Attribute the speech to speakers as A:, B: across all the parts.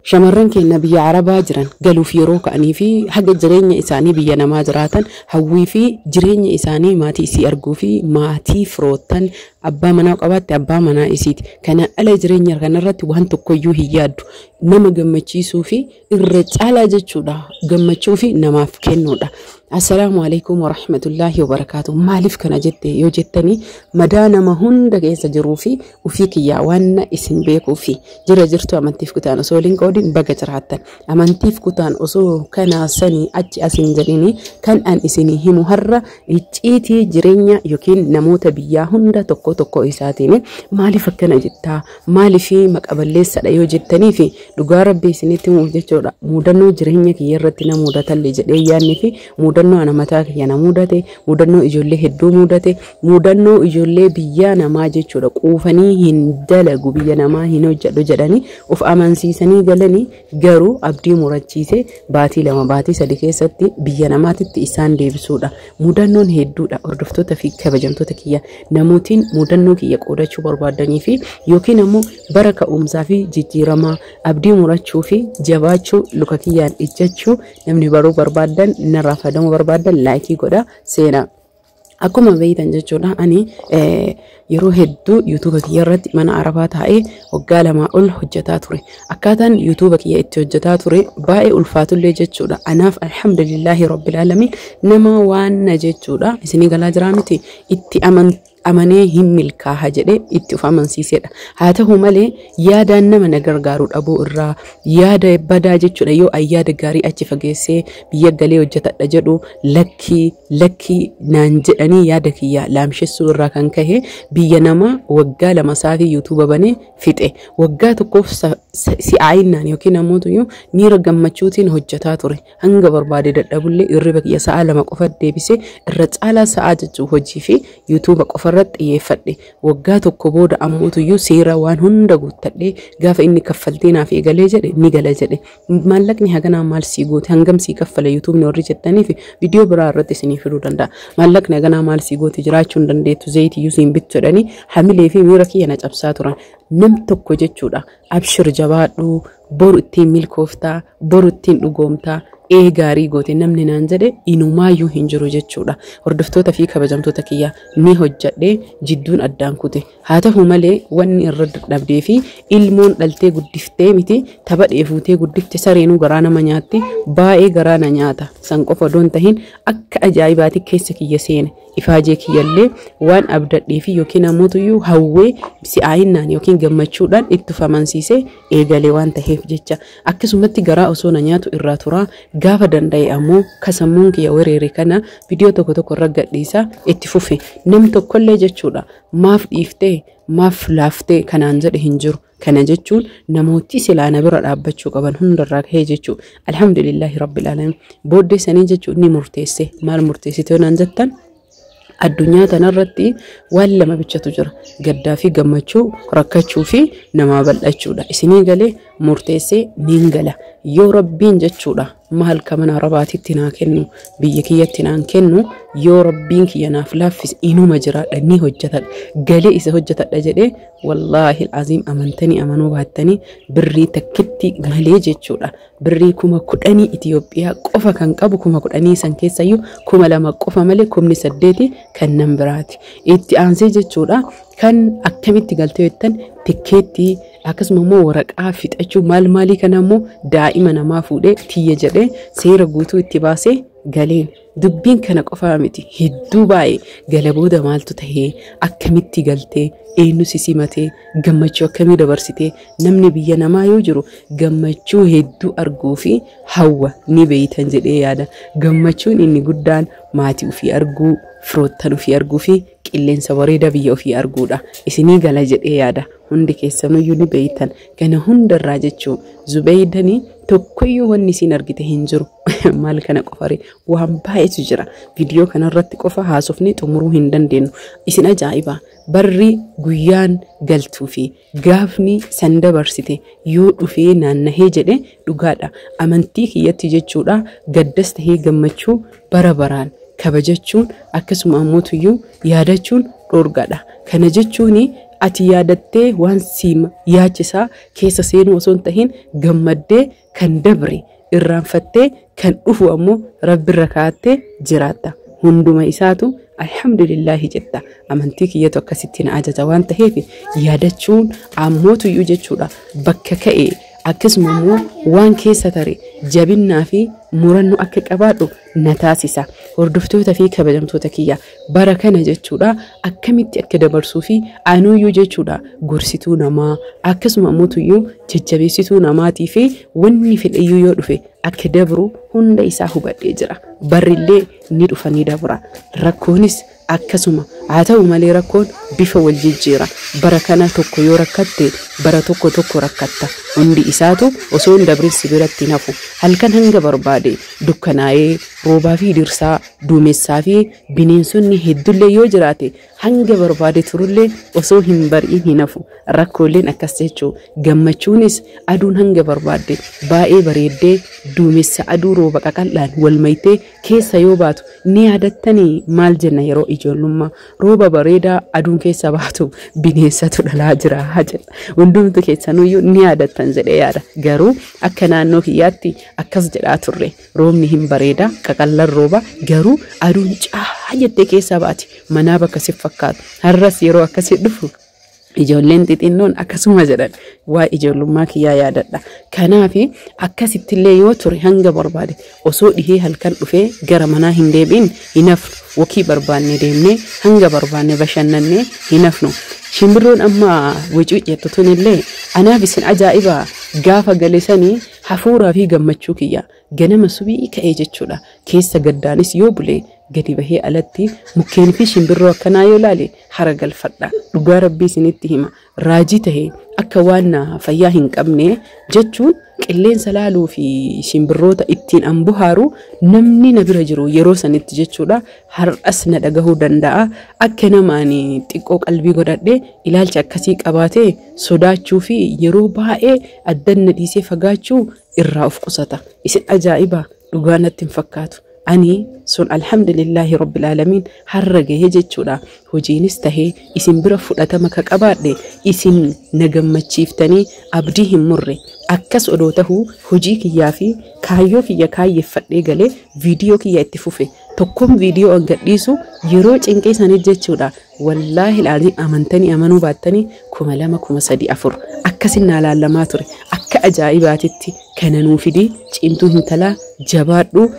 A: Shamarran keenya biyya Arabaa jiran galuuf yeroo ka'anii fi haga jireenya isaanii biyya namaa jiraatan hawwii fi jireenya isaanii maatii isii arguu fi maatii firoottan abbaa manaa qabaatte abbaa manaa isiiti. Kana ala jireenya kanarratti waan tokkoyyuu hin yaaddu. Nama gammachiisuu fi irra caalaa jechuudha gammachuu fi namaaf kennuudha. Assalaamu alaikum warahmatullaahi wabarakaatu. Maaliif kana jette yoo jettanii, madaa nama hunda keessa jiruu fi ufii kiyyaa waan isin beekuu fi jira jirtu amantiif kutaan osoo waliin qoodin baga jiraattan. Amantiif kutaan osoo kanaa sanii achi asin jedhini kan an isinii himu har'a icciitii jireenya yookiin namoota biyyaa hunda tokko tokko isaatiin maaliif akkana jettaa, maaliif maqa balleessadha yoo jettanii fi dhugaa rabbii isinitti himuuf jechuudha. Mudannoo jireenya kiyya irratti na mudatallee jedhee yaadni fi mudannoo ana mataa kiyya na mudate, mudannoo ijoollee hedduu mudate, mudannoo ijoollee biyyaa namaa jechuudha. Quufanii hin dalagu, biyya namaa hin hojjedhu jedhanii of amansiisanii galanii garuu abdii murachiisee baatii 2 baatii 3 keessatti biyya namaatitti isaan deebisuudha. Mudannoon hedduudha hordoftoota fi kabajamtoota kiyya. Namootiin mudannoo kiyya qoodachuu barbaadanii fi yookiin ammoo bara ka'umsaa fi jijjiiramaa abdii murachuu fi jabaachuu luka kiyyaan ijjachuu namni baruu barbaadan narraa fayyadamuu barbaadan laayikii godha seenaa. Akkuma beektan jechuudha, ani yeroo hedduu yuutuuba kiyya irratti mana Arabaa taa'ee waggaa 2 ol hojjetaa ture. Akkaataan yuutuuba kiyya itti hojjetaa ture baay'ee ulfaatullee jechuudha. Anaaf alhamdulillaahi rabbil aalamiin nama waan na jechuudha. Isinii galaa jiraa miti itti amanee hin milkaaha jedhee itti of amansiisedha. Haa ta'u malee yaadaan nama na gargaaru dhabuu irraa yaada badaa jechuudha, yoo yaada gaarii achi fageessee biyya galee hojjetadha jedhu lakkii lakkii naan jedhanii yaada kiyya laamshessuu irraa kan kahe biyya namaa waggaa 2 saafii yuutuuba banee fixe. Waggaa tokkoof si'aayinnaan yookiin ammoo miira gammachuutiin hojjetaa ture. Hanga barbaade dadhabullee hirriba kiyya sa'a 2 qofa deebisee irra caalaa sa'aa jechuu hojii fi yuutuuba qofa irratti xiyyeeffadhe. Waggaa tokko booda ammootuyyuu seera waan hunda guuttadhee gaafa inni kaffaltee naaf eegalee jedhe ni gala jedhe. Maallaqni haganaa maal sii goote, hangam sii kaffale yuutuubni warri jettanii fi viidiyoo biraa irratti isinii fiduu danda'a. Maallaqni haganaa maal sii goote, jiraachuu hin dandeettu, zayitiyyuu siin bittu jedhanii hamilee fi miira kiyya na cabsaa turan. Nam tokko jechuudha abshir jabaadhu, boru ittiin milkooftaa, boru ittiin dhugoomtaa, ee gaarii goote namni naan jedhe inumaayyuu hin jiru jechuudha. Hordoftoota fi kabajamtoota kiyya, ni hojjadhee jidduun addaan kute. Haa ta'u malee wanni irra dadhabdee fi ilmoon dhaltee guddiftee miti tapha dheefuutee guddifte sareenuu garaa nama nyaatti, baay'ee garaa na nyaata. San qofa odoo hin tahin akka ajaa'ibaatti keessa kiyya seene. Ifaajee kiyyallee waan abdadhee fi yookiin ammoo hawwee si'aayinnaan yookiin gammachuudhaan itti amansiisee eegalee waan taheef jecha akkasumatti garaa osoo na nyaatu irraa turaa gaafa danda'e ammoo kasammuun kiyya wereere kana viidiyoo tokko tokko irra gadhiisaa itti fufe. Nam tokkollee jechuudha maaf dhiiftee maaf laaftee kanaan jedhe hin jiru. Kana jechuun namooti silaa na bira dhaabbachuu qaban hundarraa kahee jechuudha. Alhamdulillaahi rabbil aalamiin. Booddee sanii jechuun ni murteesse. Maal murteessite naan jettan, addunyaa tanarratti waan lama bichatu jira. Gaddaa fi gammachuu, rakkachuu fi namaa bal'achuudha. Isinii galee murteessee niin gala. Yoo rabbiin jechuudha maal ka mana Arabaatitti naa kennu, biyya kiyyatti naan kennu, yoo rabbiin kiyya naaf laaffise inuma jiraadha, ni hojjetadha. Galee isa hojjetadha jedhee wallaahi aziim amantanii amanuu baattanii birrii takkitti malee jechuudha. Birrii 10,000 Itoophiyaa qofa kan qabu, 10,000 san keessayyuu 2,000 qofa malee 8,000 kan nan biraati. Itti aansee jechuudha kan akkamitti galtee jettan tikkeettii akkasuma immoo waraqaa fixachuu maal maalii kana immoo daa'ima namaa fuudhee tiyya jedhee seera guutuu itti baasee galeen. Dubbiin kana qofaa miti, hedduu baay'ee gala booda maaltu tahee, akkamitti galtee, eenyu si simatee, gammachuu akkamii dabarsitee? Namni biyya namaa yoo jiru gammachuu hedduu arguu fi hawwa ni beeytan jedhee yaada. Gammachuun inni guddaan maatii ofii arguu, firoottan ofii arguu fi qilleensa bareedaa biyya ofii arguudha. Isinii gala jedhee yaada. Hundi keessanuyyuu ni beeytan. Kana hundarraa jechuu Zubeeydanii tokkoyyuu wanni isin argite hin jiru. Maal kana qofare, waan baay'eetu jira. Viidiyoo kanarratti qofa haasofnee xumuruu hin dandeenyu. Isin ajaa'iba. Barri guyyaan galtuu fi gaafni san dabarsite yoo dhufee naannahee jedhe dhugaadha. Amantii kiyyatti jechuudha gaddas tahee gammachuu bara baraan kabajachuun akkasuma ammoo yaadachuun dhoorgaadha. Kana jechuun Ati yaadattee waan siima yaachisaa keessa seenuu osoo hin tahin gammaddee kan dabre irraanfattee kan dhufu ammoo rabbirra kaa'attee jiraatta. Hunduma isaatu alhamdulillahi jetta. Amantii kiyyatu akkasitti na ajaja waan taheef yaadachuun ammootuyyuu jechuudha. Bakka ka'e akkasuma immoo waan keessa tare jabinnaa fi murannoo akka qabaadhu na taasisa. Hordoftoota fi kabajamtoota kiyya, bara kana jechuudha akkamitti akka dabarsuu fi anuyyuu jechuudha gorsituu namaa, akkasuma ammoo jajjabeessituu namaatii fi wanni fedhayyuu yoo dhufe akka dabru hunda isaa hubadhee jira. Barrillee ni dhufa ni dabra. Rakkoonis akkasuma haa ta'u malee rakkoon bifa wal jijjiira. Bara kana tokko yoo rakkatte bara tokko tokko rakkatta. Hundi isaatu osoo hin dabrin si biratti hin hafu. Halkan hanga barbaade dukkanaa'ee roobaa fi dirsaa, duumessaa fi bineensonni heddullee yoo jiraate hanga barbaade turullee osoo hin bari'in hin hafu. Rakkooleen akkas jechuu. Gammachuunis aduun hanga barbaadde baay'ee bareeddee duumessa aduu rooba qaqal'aan wal maytee keessa yoo baatu ni yaadattanii maal jenna yeroo ijoollummaa? Rooba bareedaa aduun keessa baatu bineensatu dhalaa jira jedha. Hundumtu keessanuyyuu ni yaadattan jedhee yaada. Garuu akka naannoo kiyyaatti akkas jedhaa turre. Roobni hin bareeda, qaqallaan rooba, garuu aduun caa jettee keessa baati. Manaa bakka si fakkaatu. Har'as yeroo akkasii dhufu ijoolleen xixinnoon akkasuma jedhan, waa ijoollummaa kiyyaa yaadadha. Kanaaf akkasittillee yoo ture hanga barbaade osoo dhihee halkan dhufee gara manaa hin deebiin hin hafnu. Wakii barbaanne deemnee hanga barbaanne bashannannee hin hafnu. Shimbirroon amma wucuucettu tunillee anaaf isin ajaa'iba, gaafa gale sanii hafuuraa fi gammachuu kiyya ganama subii ka'ee jechuudha. Keessa gaddaanis yoo bule gadi bahee alatti mukkeen fi shimbirroo akkanaa yoo laale hara galfadha. Dhugaa rabbii isinitti hima. Raajii tahe akka waan fayyaa hin qabne jechuun qilleensa laaluu fi shimbirroota ittiin an bohaaru namni na bira jiru yeroo sanitti jechuudha har'as na dhagahuu danda'a. Akka namaan xiqqoo qalbii godhadhe ilaalcha akkasii qabaatee sodaachuu fi yeroo baay'ee addan na dhiisee fagaachuu irraa of qusata. Isin ajaa'iba, dhugaa natti hin fakkaatu. Ani sun alhamdulillahi rabbil aalamiin har'a gahee jechuudha. Hojiinis tahee isin bira fudhatama ka qabaadhe isin na gammachiiftanii abdii hin murre. Akkas odoo tahuu hojii kiyyaa fi kaayyoo kiyya kaayyeeffadhee galee viidiyoo kiyya itti fufe. Tokkoon viidiyoo an gadhiisu yeroo cinqee sanii jechuudha. Wallaahi laalii amantanii amanuu baattanii 2000, 3000, 4000 akkasin naa laallamaa ture. Akka ajaa'ibaatitti kana nuu fidii cimtuu hintalaa jabaadhu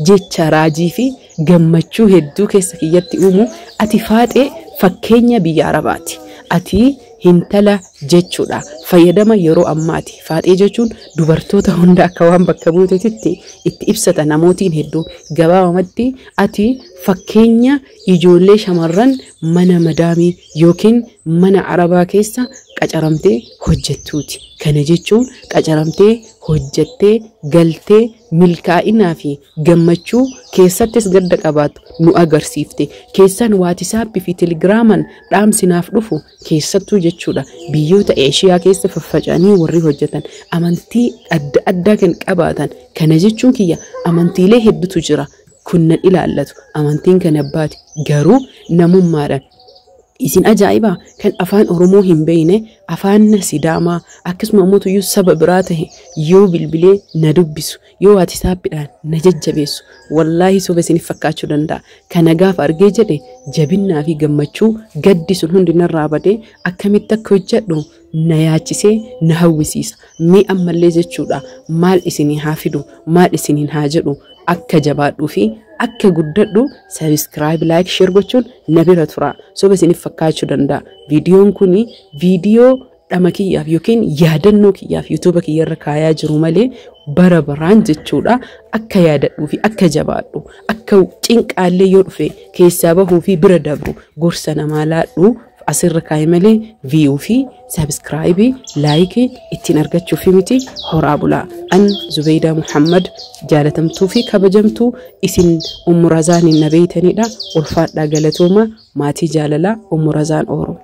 A: jecha raajii fi gammachuu hedduu keessa kiyyatti uumu. Ati faaxee fakkeenya biyya Arabaati. Ati hintala jechuudha. Fayyadama yeroo ammaati. Faaxee jechuun dubartoota hunda akka waan bakka buuteetitti itti ibsata namootiin hedduu. Gabaabumatti ati fakkeenya ijoollee shamarran mana madaamii yookiin mana Arabaa keessa qacaramtee hojjettuuti. Kana jechuun qacaramtee hojjettee galtee milkaa'inaa fi gammachuu keessattis gadda qabaatu nu agarsiifte. Keessaan waatisaappii fi telegiraaman dhaamsinaaf dhufu keessattuu jechuudha. Biyyoota Eeshiyaa keessa faffaca'anii warri hojjetan amantii adda addaa kan qabaatan. Kana jechuun kiyya amantiilee hedduutu jira. Kun nan ilaallatu amantiin kan abbaati, garuu namummaadhaan. Isin ajaa'iba, kan afaan Oromoo hin beekne, afaan Sidaamaa akkasuma immoo saba biraa tahe yoo bilbilee na dubbisu, yoo waatisaappiidhaan na jajjabeessu, wallaahi soba isiniif fakkaachuu danda'a. Kana gaafa argee jedhe jabinnaa fi gammachuu gaddi sun hundi narraa badee akkamitti akka hojjedhu na yaachisee na hawwisiisa. Mee ammallee jechuudha maal isinii haa fidu, maal isiniin haa jedhu, akka jabaadhuu fi akka guddadhu subscribe, like, share gochuun na bira tura. Soba isiniif fakkaachuu danda'a. Viidiyoon kun viidiyoo dhama kiyyaaf yookiin yaadannoo kiyyaaf yuutuuba kiyyarra kaayaa jiru malee bara baraan jechuudha akka yaadadhuu fi akka jabaadhu, akka cinqaallee yoo dhufe keessaa bahuu fi bira dabru gorsa namaa laadhu asirra kaa'e malee view fi subscribe, like ittiin argachuuf miti. Horaa bulaa. An Zubeydaa Muhammad, jaalatamtuu fi kabajamtuu isin Ummu Razaaniin na beeytanidha. Ulfaadhaa, galatooma, maatii jaalalaa Ummu Razaan Ooroo.